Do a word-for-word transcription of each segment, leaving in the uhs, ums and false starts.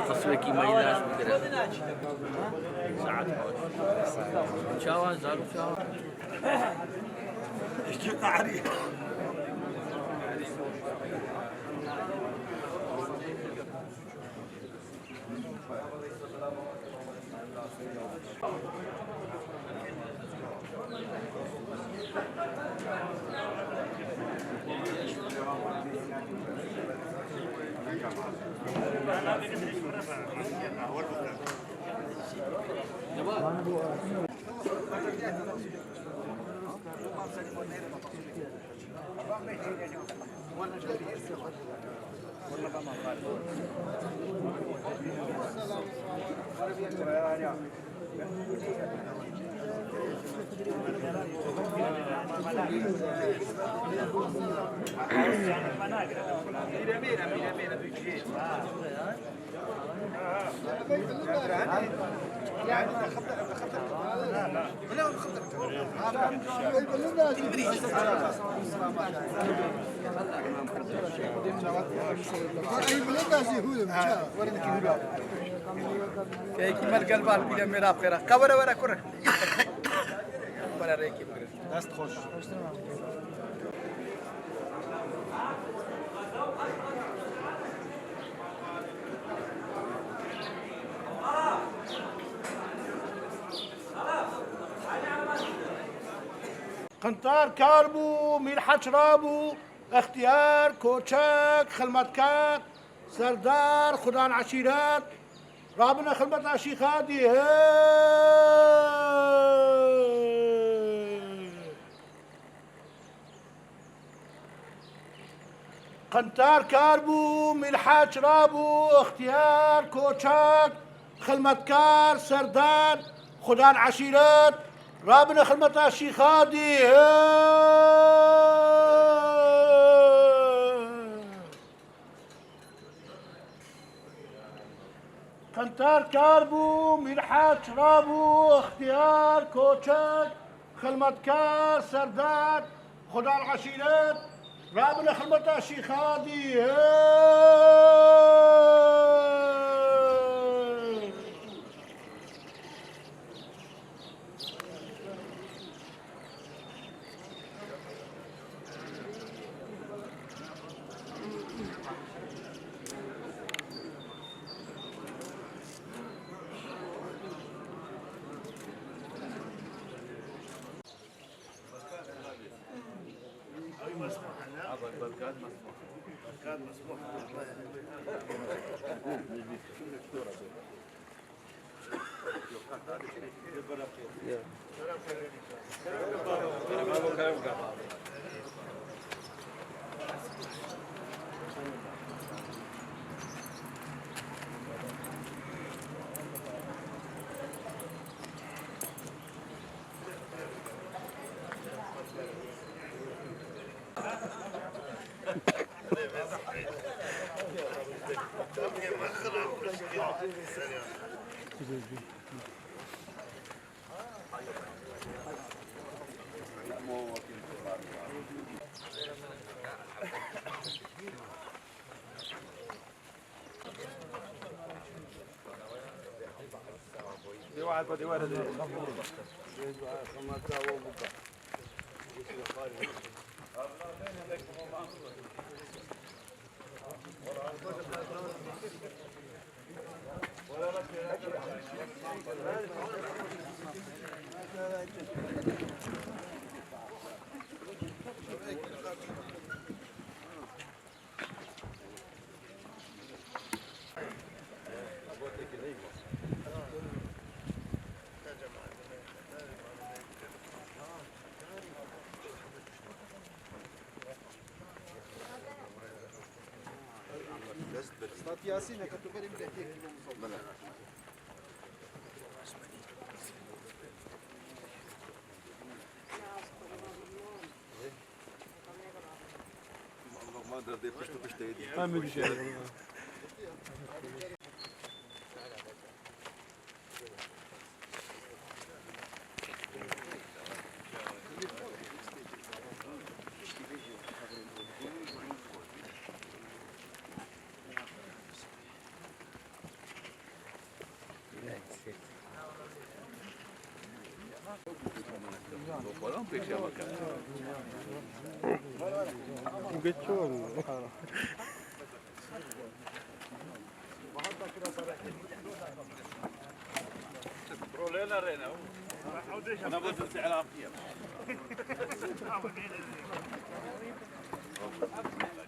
Qismekî meydan bigire. Saet xweş. Çawa, zarok çawa? Kekî me li gel bar bîle mêra bi xêra. Ka were were kure. Were rêkê bigire. Dest xweş. Qintar kar bû, Mîrheç rabû, extiyar, koçek, xilmetkar, serdar, xudan eşîret, rabine xilmeta Şîxadî, he! Qintar kar bû, Mîrheç rabû, extiyar, koçek, xilmetkar, serdar, xudan eşîret, rabine xilmeta Şîxadî, he! Qintar kar bû, Mîrheç rabû, extiyar, koçek, xilmetkar, serdar, xudan eşîret, rabine xilmeta Şîxadî, he! Stat Yasîn, heke tu berê min de têkî bo min. Ma derdê pişt û pişt teyê dî. Em ê dişerin.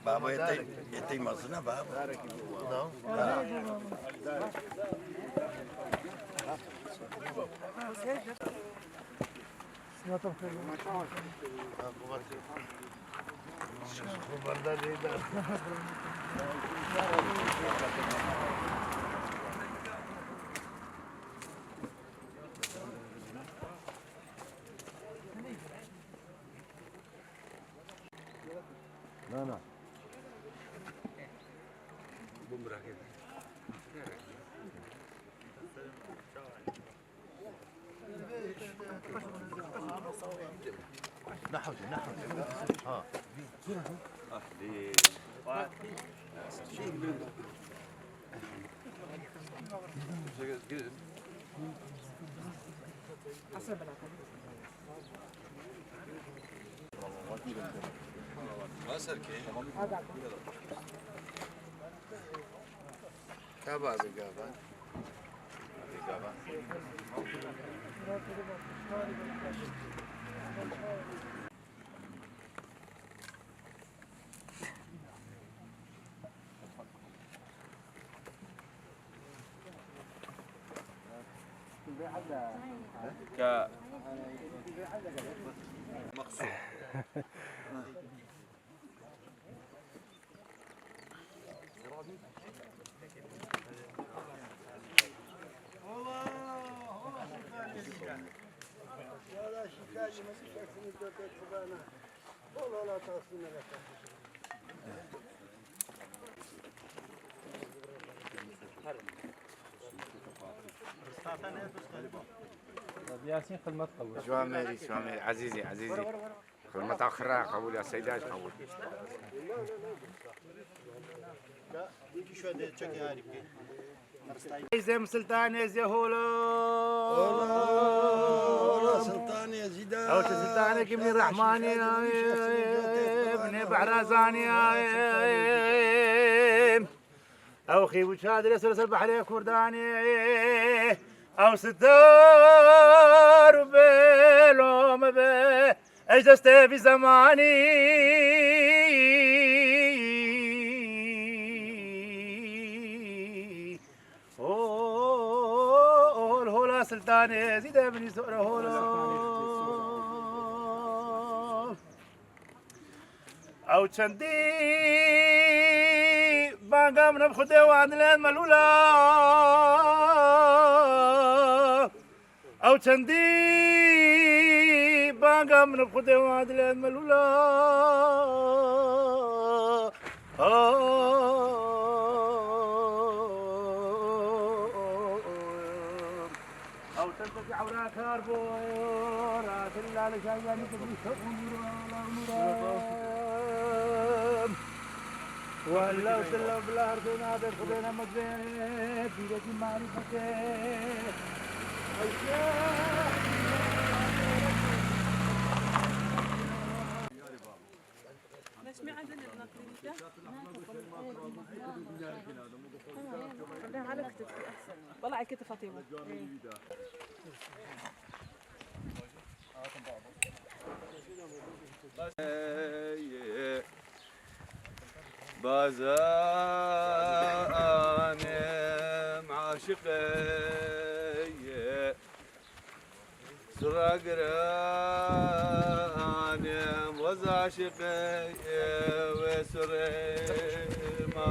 Babo, yetey, yetey mazina babo. Na, na. نحوتي، نحوتي. ها. Ka bazê gavan. Ka Yasîn, xizmet qebûl. Ji wan mêrî, ji wan mêrî. Ezîzî, ezîzî. Xizmeta xira qebûl ya, seyda jî qebûl. Ey zem siltanê zê holo. Ola, ola, siltanê zî de. Ew çi siltanê ki min Rehmanî ye, min Behra zanî ye. Ew xî û çadirê ser ser behrê Kurdanê. Ew sitar û bêlo me be. Ej destê vî zemanî. Hol, hola siltanê zî de binî sor holo. Ew çendî banga min bi Xwedê wan dilên melûla. Ew çendî banga min bi Xwedê wan dilên melûla. Ew çendekî ewra kar bû, ra dilla li şayanî dibî şev û nûra. Wella û tilla û bila her sê nabê Xwedê ne mezê, pîrekî marîfetê. أنا كتبت أحسن. والله على كتف فاطمة. Bazanim aşiqê sura giranim, wez aşiqê wê surê ma.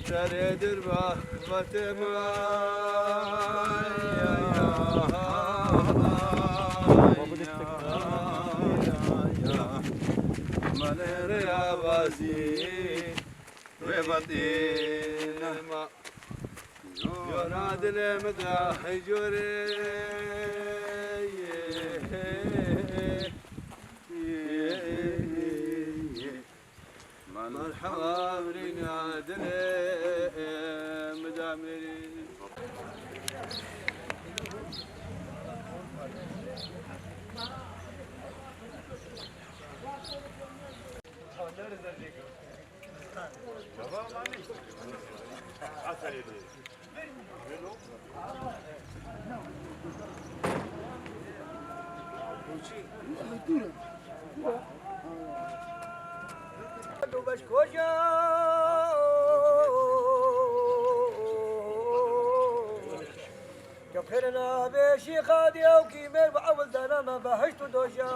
Serê dirba Fatima. Manere abazî. Wê vatîne ma. Yora dilê min de heycorê. Merhaba birîna dilê min de mirî. Kefirina bê şîxa diya û kîmêr bi ewil dana me behişt û doja.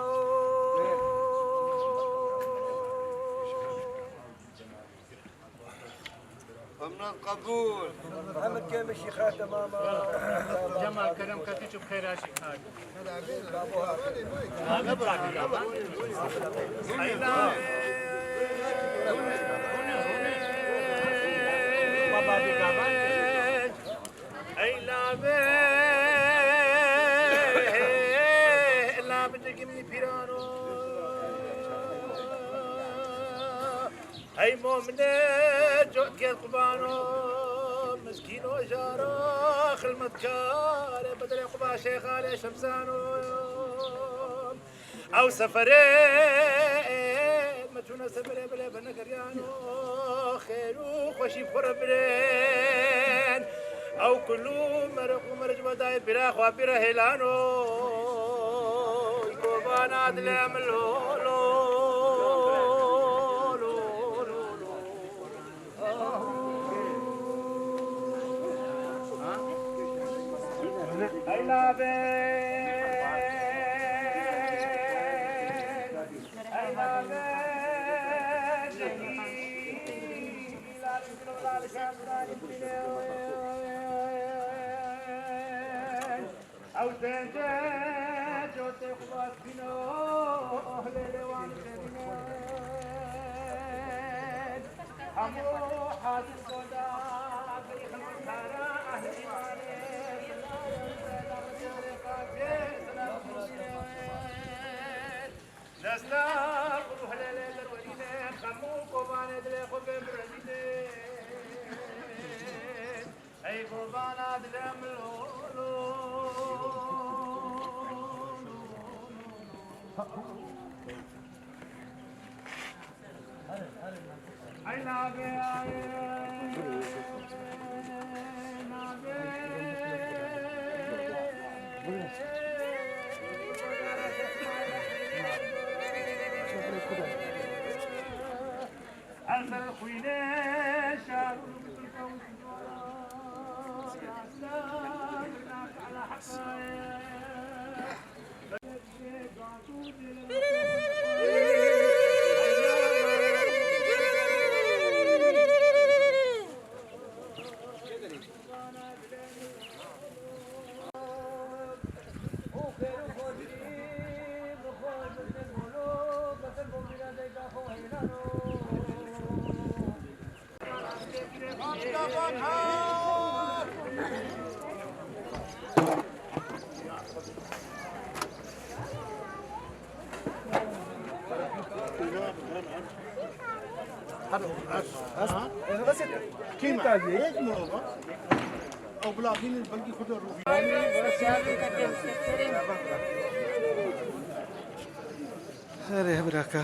Emret qebûl. Hemed kêm şîxa temama. Cemal kerem ketî çi xêra şîxa. Ey lave, la bi digimî pîrano. Ey momine, cot gel qubano, miskîno jara, xilmetkare, bedre quba şêxare şemsano. Ew seferê me çûne seferê bilê venegeriyano, xêr û xweşî bi xwe re birên. Ew kulû meraq û merc vedayê bîra xwe bîra hêlano. Kovana dilê min lo, lo, lo, lo, lo. Ey navê, ey navê, ew tende cotê xwe bîno, lê lê wan dibîne. Hemû hazir gonda, xizmetkara ehlî wan ê. Desta xwe bi hilelê derwerîne, xem û kovanê dilê xwe bên birezîne. Ey kovana dilê min lo, lo, lo, lo, lo. Ay navê, ay navê. Ez xwînê şar û Kî me? Yek mi o? Ew bila bînin belkî xwe de rû. Erê, biraka.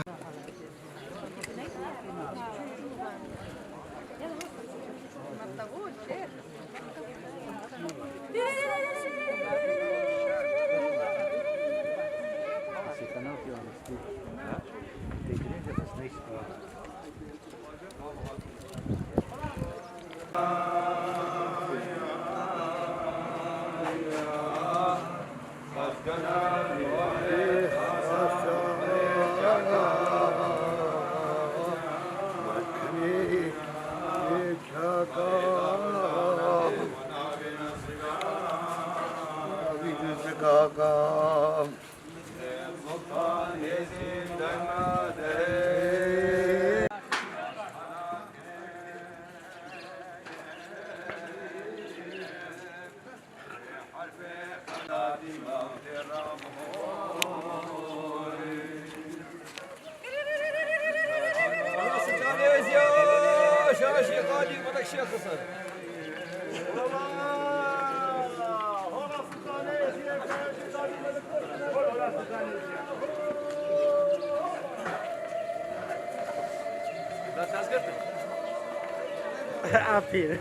Afîn.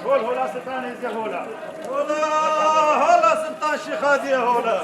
Hol, hola Sultan Êzî, hola. Hola, hola Sultan Şêxadiyê, hola.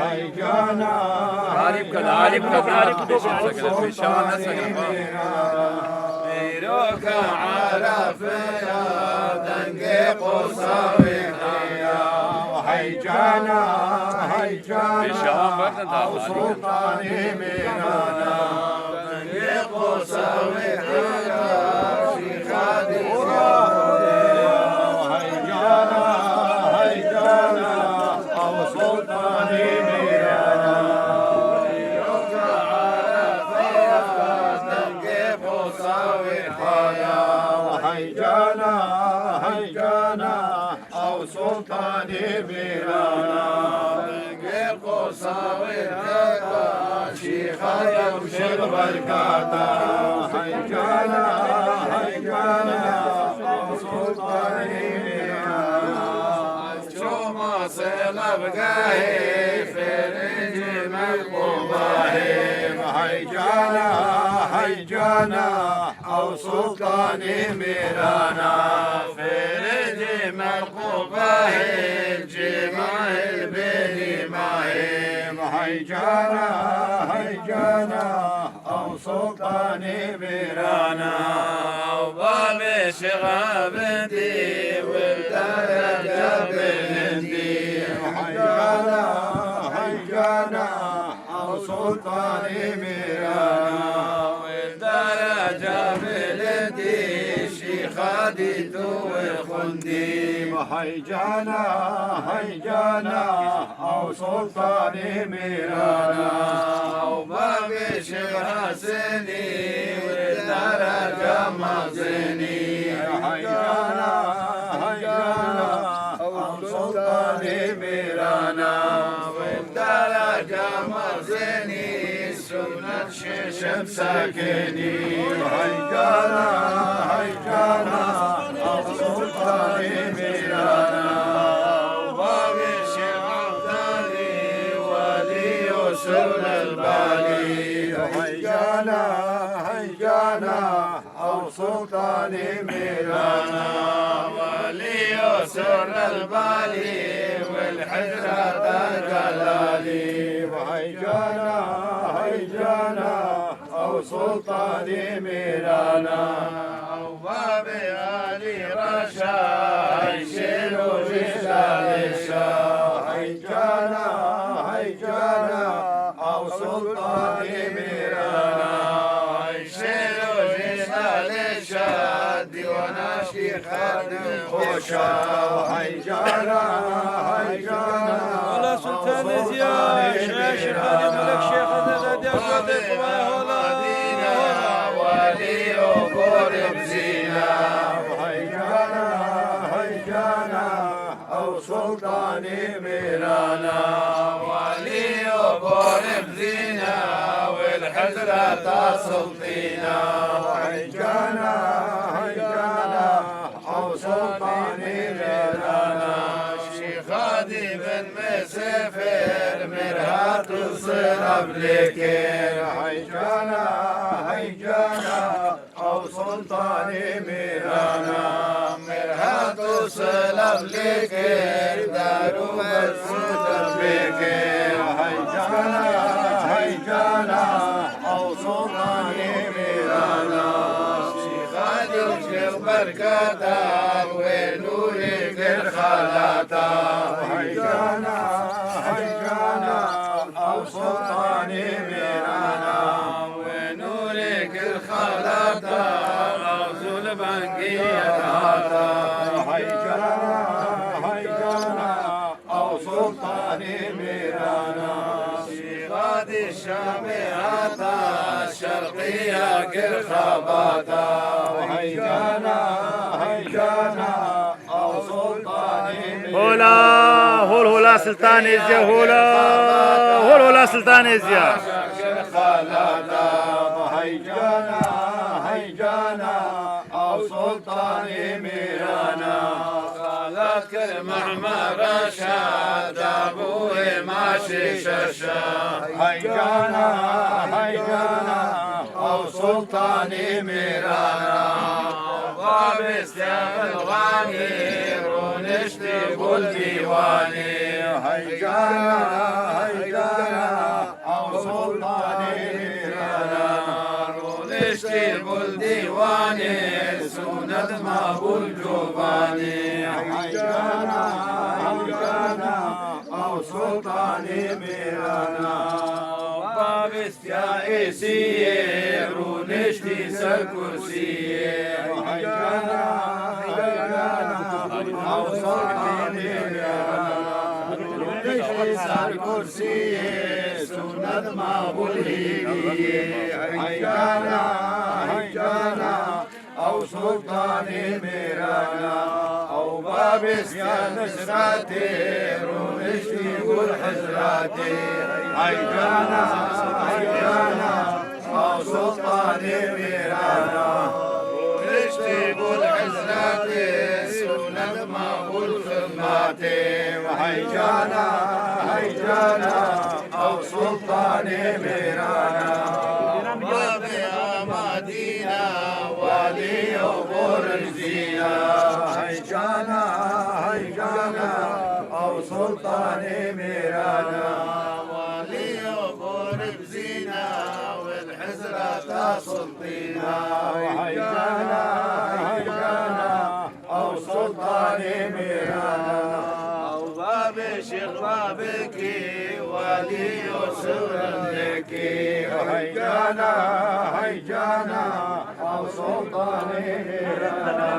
Hey cana, hey cana, hey cana, Îroka Erefe ya dengê qosa wê heye. Hey cana, hey cana, ew sultanê mêrana, dengê qosa wê heye. Hey cana, hey cana, ew sultanê mêrana. Hey cana, hey cana, ew sultanê mêrana. Dengê qosa wê heye, şîxa yew şêx berkata. Hey cana, hey cana, ew sultanê mêrana. Çoma sê levgehê fêrê cê me qobahê. Hey cana, hey cana, ew sultanê mêrana. Fêrê cê me qobahê, cê me bêrî mahê. Hey cana, hey cana, ew sultanê mêrana. Ew bavê şêxa vindî, wê dereca bilindî. Hey cana, hey cana, ew sultanê mêrana. Wê dereca bilindî, şîxa dît û wê xwendî. Hey cana, hey cana, ew sultanê mêrana. Ew bavê Şêx Hesenî, wê dereca mezinî. Hey cana, hey cana, ew sultanê mêrana. Wê dereca mezinî, sunet şêşem sekinî. Hey cana, hey cana, ew sultanê mêrana. Bavê Şêx Evdalî, welî û sewr el balî. Hey cana, hey cana, ew sultanê mêrana. Welî û sewr el balî, wel hizreta celalî. Hey cana, hey cana, ew sultanê mêrana. Ew bavê Alî Reşa, hey şêr û jêşa lêşa. Hey cana, hey cana, ew sultanê mêrana. Hey şêr û jêşa lêşa, dîwana şîxa dil xweşa. Hey cana, hey cana. Wela Sultanê Ziya, Şêx Şêxanî Melek Şêx Hezret Hediya Şadê Qubaya hola. Welî û borê bizîna. Hey cana, hey cana, ew sultanê mêrana. Welî û borê bizîna, wel hizreta sultîna. Hey cana, hey cana, ew sultanê mêrana. Şîxa dî bin mesêfêr, mêr hat û silav lê kir. Hey cana, hey cana, ew sultanê mêrana. Mêr hat û silav lê kir, dar û berf û def lê kir. Hey cana, hey cana, ew sultanê mêrana. Şîxa dî ji berketa wê nûrê kir xelata. Hey cana, hey cana, ew sultanê mêrana. Wê nûrê kir xelata, ew zû li bengî hata. Hey cana, hey cana, ew sultanê mêrana. Şîxa dî Şamê hata, şerqiya kir xebata. Hey cana, hey cana, ew sultanê mêrana. Hola, hol hola Sultanê Ziya, hola, hol hola Sultanê Ziya. Hey cana, hey cana, ew sultanê mêrana. Xelat kir Mehmed Reşa, dabûyê maşê şeşa. Hey cana, hey cana, ew sultanê mêrana. Bavê Stêxilxanî, rûniştî bû li dîwanê. Hey cana, hey Gul covanê heycana, heycana, ew sultanê mêrana. Babê Ya êsiyê rûniştî ser kursiyê. Heycana, heycana, ew sultanê mêrana. Rûniştî ser kursiyê, sunet mabûl hîviyê. Heycana, heycana, ew sultanê mêrana, ew babê Siyad Misratê, rûniştî gul hizratê. Hey cana, hey cana, ew sultanê mêrana, rûniştî gul hizratê, sunet mabûl xizmatê. Hey cana, hey cana, ew sultanê mêrana. Babê Amadîna, walî û Borizîna. Hey cana, hey cana, ew sultanê mêrana. Walî û Borizîna, wel hizrata sultîna. Hey cana, hey cana, ew sultanê mêrana. Ew babê Şêx Babekî, walî û Sirindekî. Hey cana, hey cana, ew sultanê mêrana.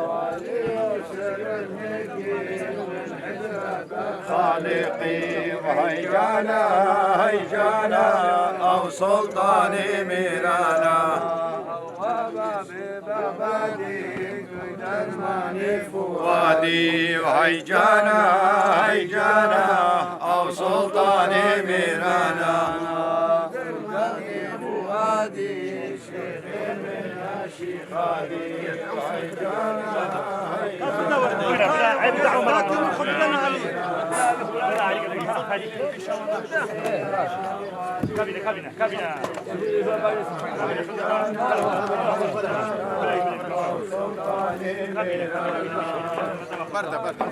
Walî û Sirindekî, Xaliqî. Hey cana, hey cana, ew sultanê mêrana. Ew babê Babadî, Dermanê Fuadî, hey cana, hey cana, ew sultanê mêrana. Dermanê Fuadî, Şêxê Mela Şîxadî, hey cana, hey cana. Kabine, kabine, kabine. Kabine, kabine.